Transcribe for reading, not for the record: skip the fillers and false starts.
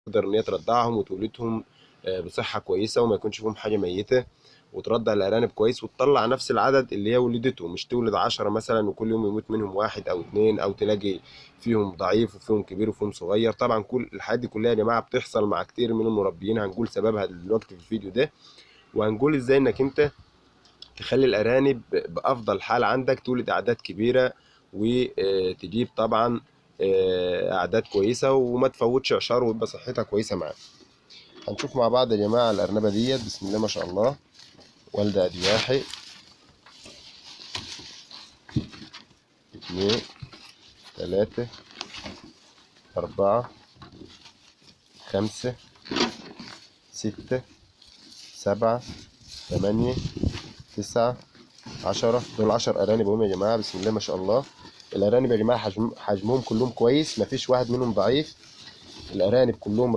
تقدر ان هي ترضعهم وتولدهم بصحة كويسة وما يكونش فيهم حاجة ميته، وترضع الارانب كويس وتطلع نفس العدد اللي هي ولدته، مش تولد 10 مثلا وكل يوم يموت منهم واحد او اتنين، او تلاقي فيهم ضعيف وفيهم كبير وفيهم صغير. طبعا كل الحاجات دي كلها يا جماعة بتحصل مع كتير من المربيين، هنقول سببها دلوقتي في الفيديو ده، وهنقول ازاي انك انت تخلي الارانب بافضل حال عندك، تولد اعداد كبيرة وتجيب طبعا اعداد كويسة وما تفوتش عشار ويبقى صحتها كويسة معاك. هنشوف مع بعض يا جماعة الارنبه ديت، بسم الله ما شاء الله، والده ادي 1 2 3 4 5 6 7 8 9 10. دول 10 ارانب اهم يا جماعة، بسم الله ما شاء الله. الارانب يا جماعة حجمهم كلهم كويس، مفيش واحد منهم ضعيف، الارانب كلهم